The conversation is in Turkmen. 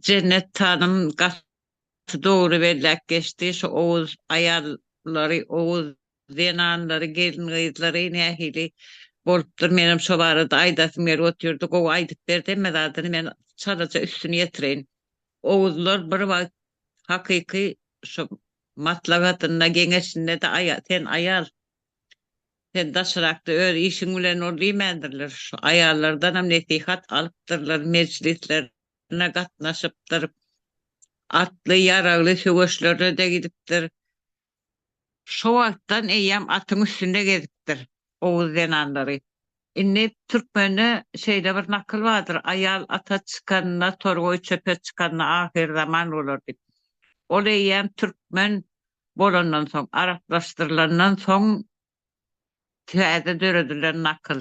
Jennet hanym gaty dogry belläp geçdi, şu oguz aýallary, oguz zenanlary, gelin-gyzlary nähili bolupdyr, menem şo barada aýdasym gelip otyrdy, gowy aýdyp berdi hemme zadyny, men çalaja üstüni ýetireýin. Oguzlar bir wagt hakyky şu maslahatynda, geňeşinde-de aýal, sen aýal, sen daşrakda öz işiň bilen bol diýmändirler, şu aýallardanam nesihat alypdyrlar, mejlislerine gatnaşypdyr, atly, ýaragly söweşlere-de gidipdir. Şo wagtdan eýýäm atyň üstünde gezipdir oguz zenanlary. Indi türkmende şeýle bir nakyl bardyr, Aýal ata çykanda, torgaý çöpe çykanda ahyrzaman bolar diýip. Ol eýýäm türkmen bolandan soň, araplaşdyrylandan soň täze döredilen nakyl.